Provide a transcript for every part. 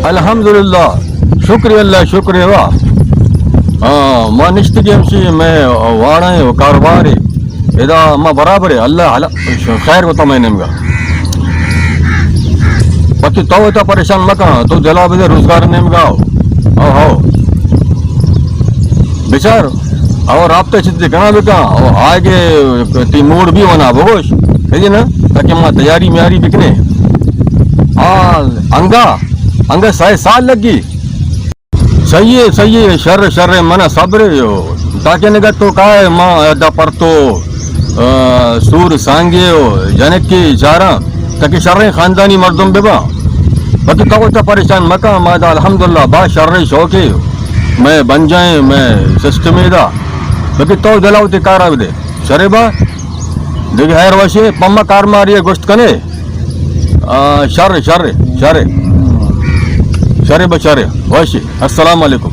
الحمدللہ، شکر اللہ، شکر وا۔ ہاں، ما نشتگی ہمشی، میں واڑیں و کاروباری۔ ادا ما برابر ہے، اللہ حل-، خیر کو تمہیں نیمگا۔ باقی تو اتا پریشان مکن، تو دلا بدے روزگار نیمگا ہو۔ ہو، ہو۔ بچار، او رابطہ چت کنا بکا، او آگے تی موڑ بھی ونا بگوش، ہے نا؟ تاکہ ما تیاری میاری بکنے۔ آ، انگا، انگا سائے سال لگی۔ صحیح ہے، صحیح ہے، شر، شر ہے، منا صبر ہے، او۔ تاکہ نگا تو کائے، ما ادا پر تو، آ، سور سانگے او، جنکی چاراں، تاکہ شریں خاندانی مردم ببا۔ باقی تو تا پریشان مکا، ما دا الحمدللہ با شر شوقے، میں بنجائیں، میں سسٹمے دا۔ باقی تو دلاو تے کارا بدے۔ شرے با، دیگہ خیر وشے، پما کار ماری گوشت کنے۔ آ، شر، شر، شر۔ شر بشر۔ وشے۔ السلام علیکم۔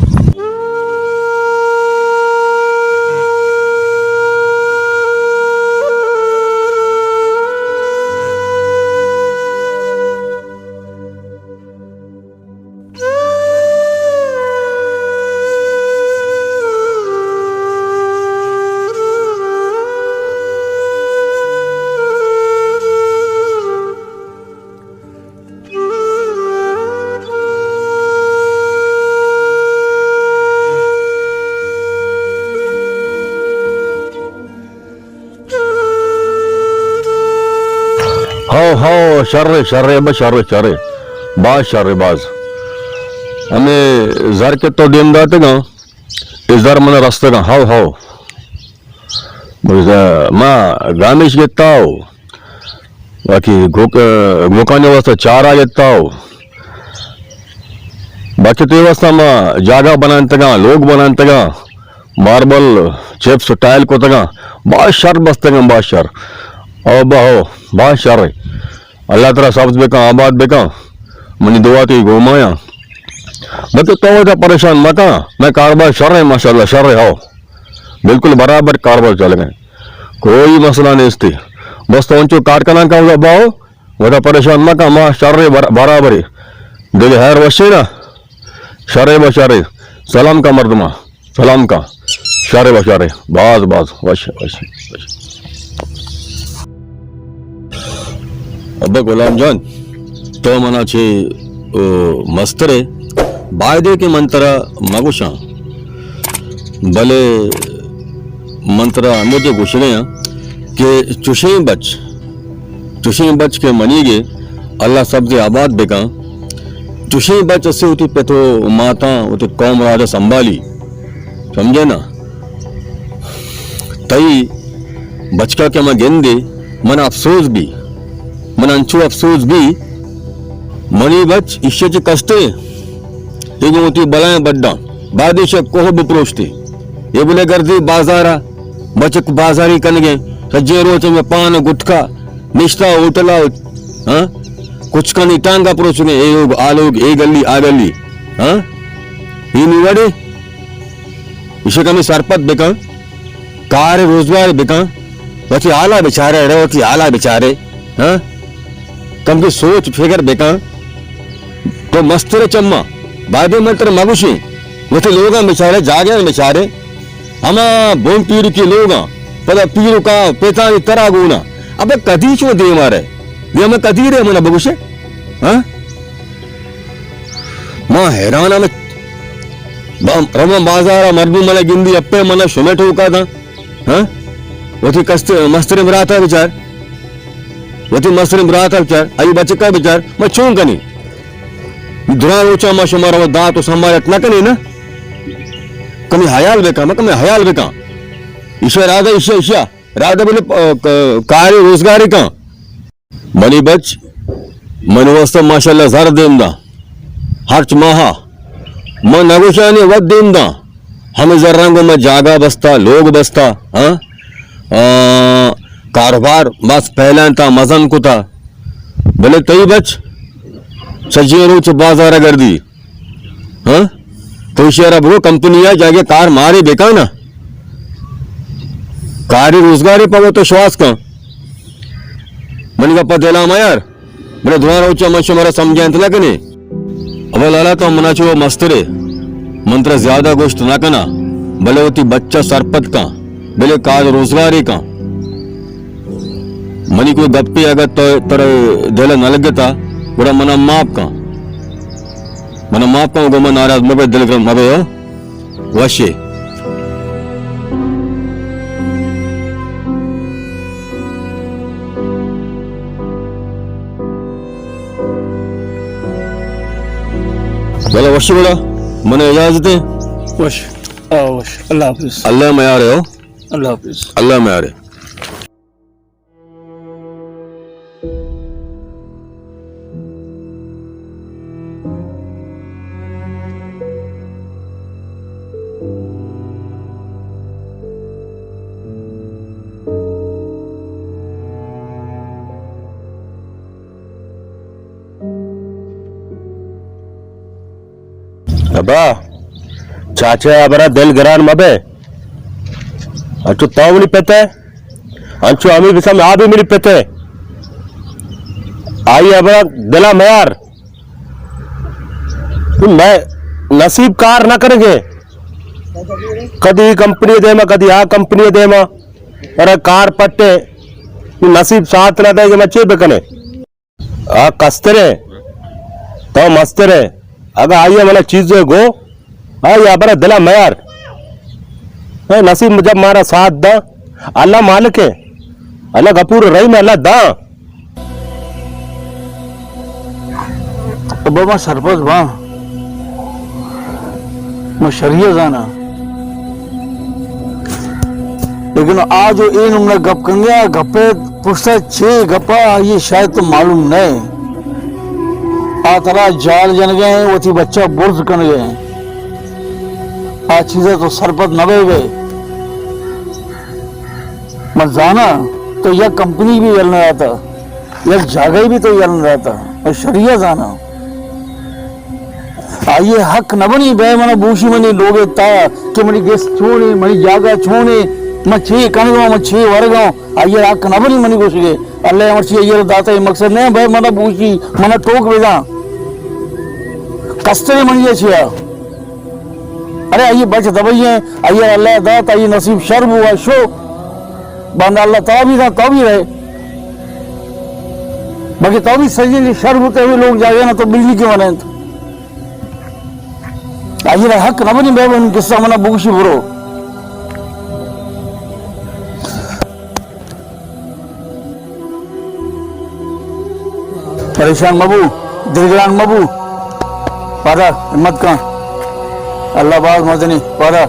ہو، ہو، شر، شر، بہ شر، شر، باز شر، باز۔ ہمے زر کہ تو دیم داتگاں، اے زر من رستگاں، ہو، ہو۔ بس، ما گامیش گتا ہو، باقی گوک-، گوکانی واسطہ چارہ گتا ہو۔ باقی تو واسطہ ما جاگہ بنانتگاں، لوگ بنانتگاں۔ ماربل، چپس، ٹائل کتگاں، باز شر بستگاں، باز شر۔ او بہو، باز شر۔ اللہ ترا سبز بکن، آباد بکن۔ منی دعا تئی گومایاں۔ بلکہ تو وتا پریشان مکن، میں کاروبار شر ہے، ماشاءاللہ شر ہے، ہو۔ بالکل برابر کاروبار چل گئے، کوئی مسئلہ نہیں استی۔ بس تو انچو کار کناں کا بہو، وتا پریشان مکن، ما شر بر-، برابر۔ دگہ خیر وشے نا؟ شر بہ شر۔ سلام کا مردما، سلام کا۔ شر بہ شر۔ باز باز وش، وش، وش۔ ابا غلام جان، تو منا چے، او، مسترے، بایدے کہ من ترا مگوشاں، بلے من ترا ہمود گوشگیاں کہ چوشیں بچ، چوشیں بچ کہ منیگے، اللہ سبز آباد بکن۔ چوشیں بچ اسے وتی پت و ماتاں، وتی قوم راجا سنبھالی۔ سمجھے نا؟ تئی بچکا کہ من گندے، من افسوس بی، من انچو افسوس بی، منی بچ ایشی چہ کستے، اے گوں وتی بلائیں بڈاں، بعد ایشی کوہ بپروشتے۔ اے بلے گردی بازارا، بچک بازاری کنگے، سجے روچ میں پان گٹکا، نشتا ہوٹلا، ہاں؟ کچھ کنی ٹانگا پروشگے، اے لوگ، آ لوگ، اے گلی، آ گلی، ہاں؟ اے نی وڑے، ایشی کمی سرپد بکن، کار روزگار بکن، وتی حالا بچارے، رے وتی حالا بچارے، ہاں؟ کم کی سوچ فکر بکن، تو مستر چما، بعدے من تر مگوشی، وتی لوگاں بچارے، جاگے بچارے، ہما بن پیرکی لوگاں، پدا پیرکا پیتانی ترا گونا، ابے کدی چو دیما رے، دیما کدی رے منا بگوشے، ہاں؟ ما حیران ہم، با-، رواں بازار مردم منا گندی اپے منا شمے ٹوکا دا۔ ہاں؟ وتی کست مستریں براتا بچار۔ وتی مستریں براتا بچار۔ آئی بچکا بچار۔ ما چون کنی؟ دراں روچا ما شما رو دات و سنبھالت نہ کنی نا؟ کمی حیال بکن، ما کمی حیال بکن۔ ایشا ارادہ، ایشا، ایشا ارادہ بلے، آ، ک-، کاری روزگاری کن۔ منی بچ، منی واسطہ ماشاءاللہ زر دیم دا۔ ہرچ ماہا من نگوشانی وت دیم دا۔ ہمیں زراں گوں من جاگہ بستا، لوگ بستا، ہاں؟ آ، کاروبار بس پہلان تا مزن کتا۔ بلے تئی بچ سجیں روچ بازار گردی۔ ہاں؟ تو شہر بگو کمپنی آ جاگہ کار مارے بکانا۔ کاری روزگاری پا تو شواز کن۔ منی گپا دلا میار، بلے دراں روچا من شمارا سمجھائینت نہ کنے۔ ابا لالا، تو منا چو مسترے، من ترا زیادہ گوشت نہ کناں، بلے وتی بچہ سرپد کن، بلے کار روزگارے کن۔ منی کوئی گپے اگاں تو ترا دل ءَ نہ لگتا، گڑا منا معاف کن، منا معاف کن، گوں من ناراض مبے، دل گرم مبے، ہو؟ وشے۔ بلے وش گڑا، من اجازت ہے۔ وش۔ آ، وش۔ اللہ حافظ۔ اللہ میارے ہو۔ اللہ حافظ۔ اللہ میارے۔ ابا، چاچا ءِ ہبرا دل گران مبے۔ انچو تو منی پت ئے، انچو ہمے بسم آ بھی منی پت ئے۔ آئی ہبرا دلا میار۔ مئے نصیب کار نہ کنگے۔ کدی کمپنی دیما، کدی آ کمپنی دیما۔ ارے کار پٹے۔ نصیب ساتھ نہ دے کہ ما چے بکنے۔ آ کسترے، تو مسترے۔ اگاں آئی ءَ منا چیزے گو، آئی ءَ ہبرا دلا میار۔ اے نصیب جب مارا ساتھ دا، اللہ مالک ہے، اللہ غفور رحیم ہے، اللہ دا۔ ابا ما سرپد باں، ما شریعہ زاناں۔ لیکن آ جو اے نمونہ گپ کنگے، آ گپے پشتا چے گپا، آئی شاید تو معلوم نہ۔ آ ترا جال جنگے، وتی بچہ برز کنگے۔ آ چیزا تو سرپد نہ بے بے۔ من زاناں تو یک کمپنی بھی یل نہ داتا، یک جاگہے بھی تو یل نہ داتا۔ من شریعہ زاناں۔ آئی حق نہ بنی بے منا بوشی منی لوگے تا کہ منی گس چونے، منی جاگہ چونے، من چے کنگاں، من چے ورگاں۔ آئی حق نہ بنی منی گوشگے۔ اللہ مرچی آئی داتا، اے مقصد نہ بے منا بوشی، منا ٹوک بزاں۔ کسترے منی چیا۔ ارے آئی بچ دبئی ہیں، آئی اللہ دات، آئی نصیب شر بوا شو۔ باندا اللہ تا بھی دا، تا بھی رہے۔ باقی تا بھی سجے شر ہوتے ہوئے لوگ جاگے نا تو بجلی کے وننت۔ آئی را حق نہ بنی بے بن قصہ منا بگوشی برو۔ پریشان مبو، دلگران مبو۔ پادا ہمت کن۔ اللہ باز مزنی۔ پادا۔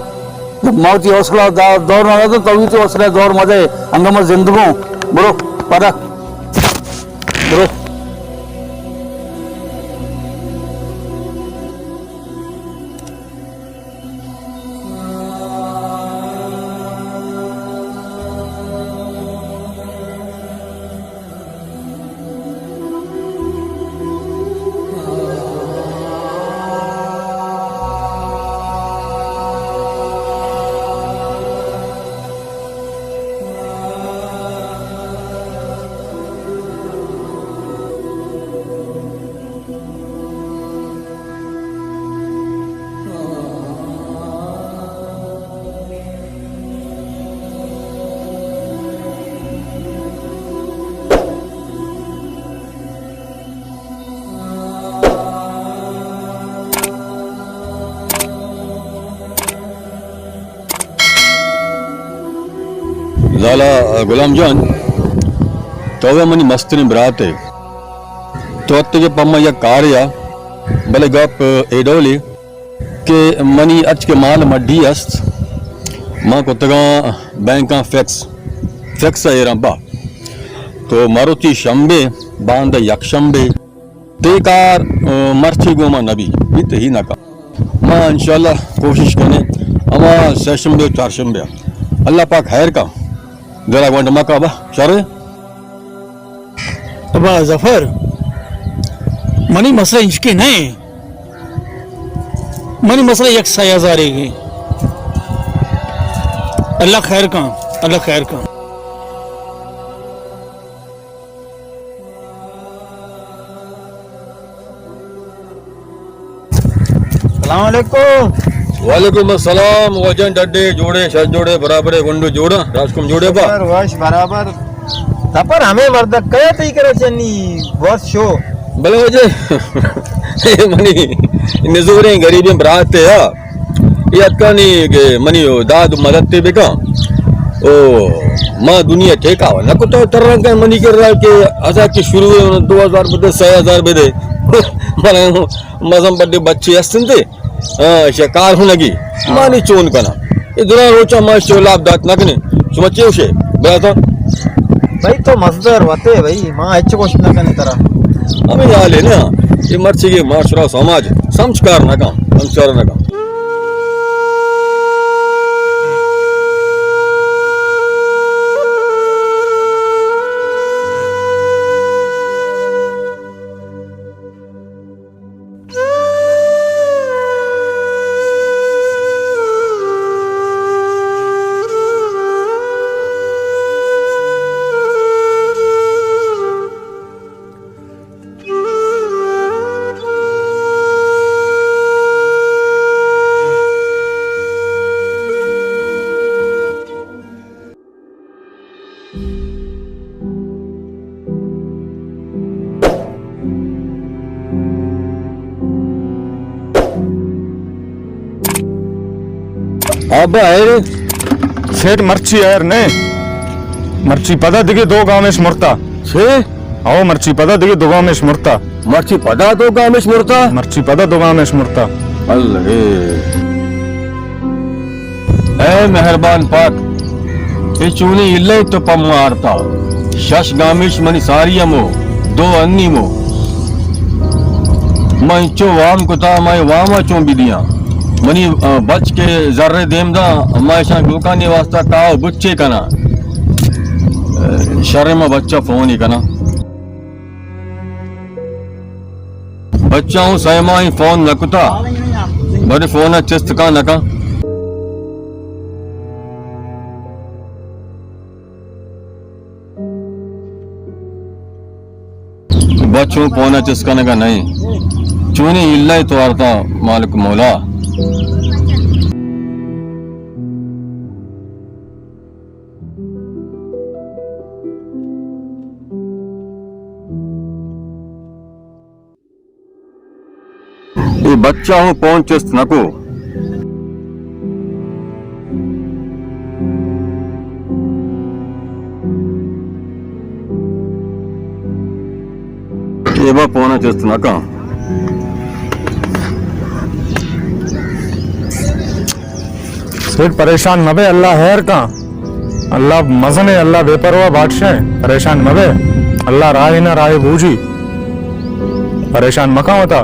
جب موتی حوصلہ دا-، دور نہ رہتا، تو بھی تو حوصلہ دور مدے۔ انگا ما زندگوں۔ برو، پادا۔ برو۔ لالا غلام جان، تو منی مستریں برات ئے۔ تو اتکے پہ من یک کارے ءَ، بلے گپ اے ڈولے کہ منی ہرچ کہ مال مڈی است، من کتگاں بینکاں فکس، فکس ءَ ایراں با۔ تو مروچی شمبے، باندا یک شمبے، تئی کار، آ، مرچی گوں ما نبی، بیت ہی نہ کن۔ ما انشاءاللہ کوشش کنیں، ہما سہ شمبے و چار شمبے۔ اللہ پاک خیر کا، دلا گونڈ مکا با، شر۔ ابا ظفر، منی مسئلہ انچکے نہ ایں۔ منی مسئلہ یک سئے ہزارے گے۔ اللہ خیر کن، اللہ خیر کن۔ السلام علیکم۔ وعلیکم السلام۔ واجہ ڈڈے جوڑے، شش جوڑے، برابرے، گنڈو جوڑا، راشکم جوڑے با۔ سر، واش برابر۔ تپر ہمے مردک کیا تئی کرا چنی بس شو۔ بلے واجہ، اے منی نزوریں غریبیں برات تے ہا۔ اے اتکانی کہ منی داد مدد تے بکن۔ او، ما دنیا ٹھیکا و نہ کتا تران کہ منی کرا کہ ہزار کی شروع ہے، دو ہزار بدے، سہ ہزار بدے۔ بلے مزن بڈے بچے ہستن تے۔ ہاں، شکار ہنگی۔ ہاں۔ مانی چون کنا۔ اے دراں روچا ما شو لاپ دات نہ کنے۔ شما چے وشے؟ براتاں۔ بھائی تو مزدور وتے بھائی، ما ہچ گوشت نہ کنے ترا۔ ہمے حال ہے نا۔ اے مرچی کے معاشرہ سماج سمجھ کار نہ کن، سمجھ کار نہ کن۔ ابا، ایر۔ سیٹ مرچی ایر نے۔ مرچی پدا دگہ دو گامیش مرتا۔ چے؟ او مرچی پدا دگہ دو گامیش مرتا۔ مرچی پدا دو گامیش مرتا؟ مرچی پدا دو گامیش مرتا۔ اللہ۔ اے مہربان پاک، اے چونیں الے تو پہ ما آرتا؟ شش گامیش منی ساری ہمو، دو انی مو۔ من انچو وام کتا، من وام چون بدیاں؟ منی، آ، بچ کے زرے دیم دا، ما اشاں لوکانی واسطہ کاو بچے کنا۔ شر، ما بچہ فون ہی کنا۔ بچہ ہوں سئے ماہ فون نہ کتا، بلے فون چست کا نہ کا۔ بچوں فون چست کنگا نہیں۔ چونی اللہ تو آرتا مالک مولا۔ اے بچہ ہوں پون چست نکو۔ اے با پونا چست نکا۔ سیٹھ پریشان مبے، اللہ خیر کا۔ اللہ مزن ہے، اللہ بے پرواہ بادشاہ ہے، پریشان مبے۔ اللہ راہ نہ راہ بوجی، پریشان مکا ہوتا۔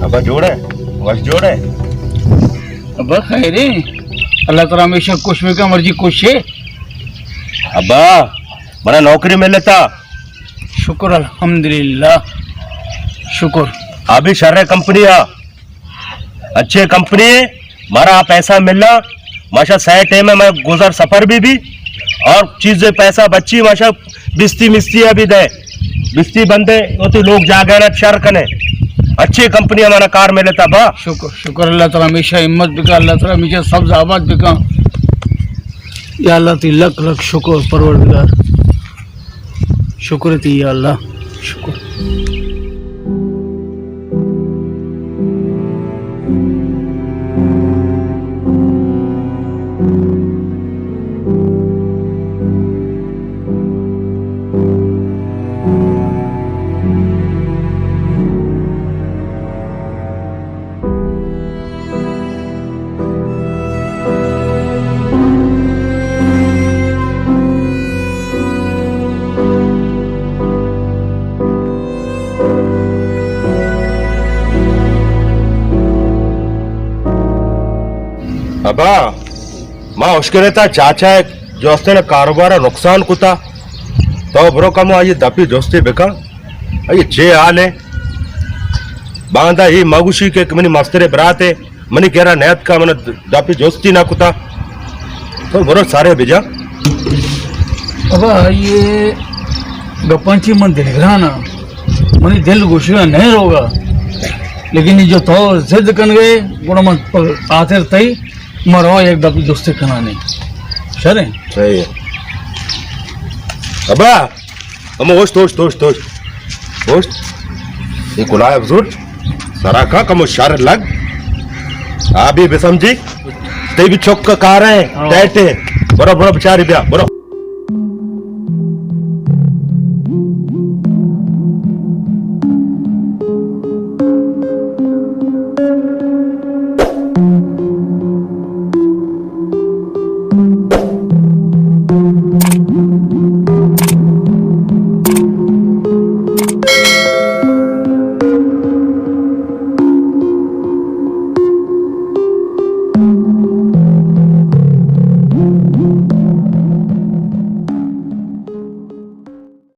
ابا جوڑ ئے؟ وش جوڑ ئے؟ ابا خیر اِنت؟ اللہ ترا ہمیشہ خوش بکن، مرچی خوش ئے۔ ابا، منا نوکری ملتا۔ شکر الحمدللہ۔ شکر۔ ابھی شر کمپنی ہے، اچھے کمپنی ہے، مارا پیسہ ملا، ماشا سہ ٹائم میں گزر سفر بھی بھی، اور چیز پیسہ بچی ماشا بستی مستی ابھی دے، بستی بندے ہوتی لوگ جاگانا شر کنے، اچھی کمپنی ہمارا کار ملے تا با۔ شکر، شکر اللہ تعالیٰ ہمیشہ ہمت بکا، اللہ تعالیٰ ہمیشہ سبز آباد بکا۔ یا اللہ تی لکھ لکھ شکر پروردگار، شکر تی یا اللہ، شکر۔ ابا، ما اشکرے تا چاچا ء جوستین کاروبار ء نقصان کتا۔ تو برو کمو آئی دپی جستی بکن، آئی چے حال ہے؟ باندا ہی مگوشی کہ منی مسترے برات ہے، منی کرا نیت کا، من دپی جستی نہ کتا۔ تو برو سارے بجا۔ ابا، یہ گپاں چی من دلگران ہاں، منی دل گوشگا نہیں روگا، لیکن یہ جو تو ضد کن گئے، گڑا من پر خاطر تئی مرو یک دپی جستی کنانی۔ شریں؟ صحیح ہے۔ ابا، ہمو اوشت، اوشت، اوشت، اوشت۔ اوشت۔ یہ کلائے بزرگ۔ سرا کا کمو شر لگ۔ آبی بسمجی۔ تے بھی چک کا کار ہے، ہاں۔ ٹیٹ ہے۔ برو، برو، بچاری بیا، برو۔